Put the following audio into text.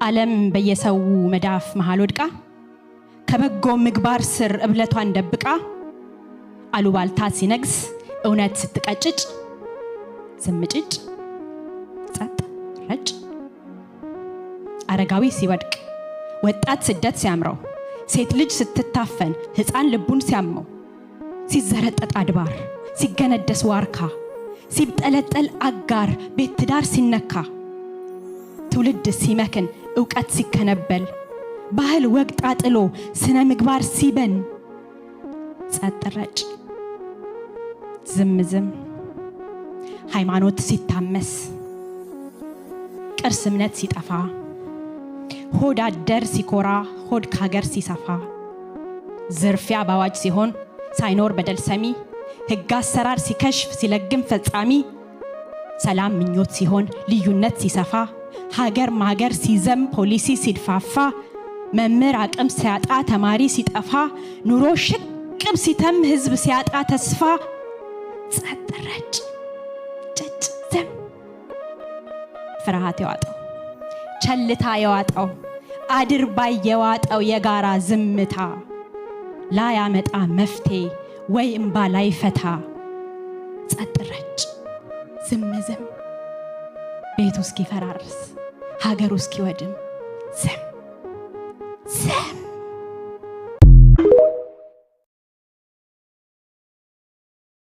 ዓለም በየሰው መዳፍ መሃል ወድቃ፣ ከበጎ ምግባር ስር እብለቷን ደብቃ፣ አሉባልታ ሲነግስ፣ እውነት ስትቀጭጭ፣ ዝምጭጭ ጸጥ ረጭ። አረጋዊ ሲወድቅ፣ ወጣት ስደት ሲያምረው፣ ሴት ልጅ ስትታፈን፣ ሕፃን ልቡን ሲያመው፣ ሲዘረጠጥ አድባር፣ ሲገነደስ ዋርካ፣ ሲብጠለጠል አጋር፣ ቤት ትዳር ሲነካ፣ ትውልድ ሲመክን፣ እውቀት ሲከነበል፣ ባህል ወግ ጣጥሎ ስነ ምግባር ሲበን፣ ጸጥ ረጭ ዝም ዝም። ሃይማኖት ሲታመስ፣ ቅርስ እምነት ሲጠፋ፣ ሆድ አደር ሲኮራ፣ ሆድ ካገር ሲሰፋ፣ ዝርፊያ በአዋጅ ሲሆን ሳይኖር በደል ሰሚ፣ ሕግ አሰራር ሲከሽፍ ሲለግም ፈጻሚ፣ ሰላም ምኞት ሲሆን ልዩነት ሲሰፋ፣ ሀገር ማገር ሲዘም ፖሊሲ ሲድፋፋ፣ መምህር አቅም ሲያጣ ተማሪ ሲጠፋ፣ ኑሮ ሽቅብ ሲተም ህዝብ ሲያጣ ተስፋ፣ ጸጥ ረጭ ጭጭ ዝም። ፍርሃት የዋጠው፣ ቸልታ የዋጠው፣ አድርባይ የዋጠው የጋራ ዝምታ ላያመጣ መፍትሄ ወይ እምባ ላይፈታ፣ ጸጥ ረጭ ዝም ዝም። ቤቱ እስኪፈራርስ፣ ሀገሩ እስኪወድም ዝም ዝም።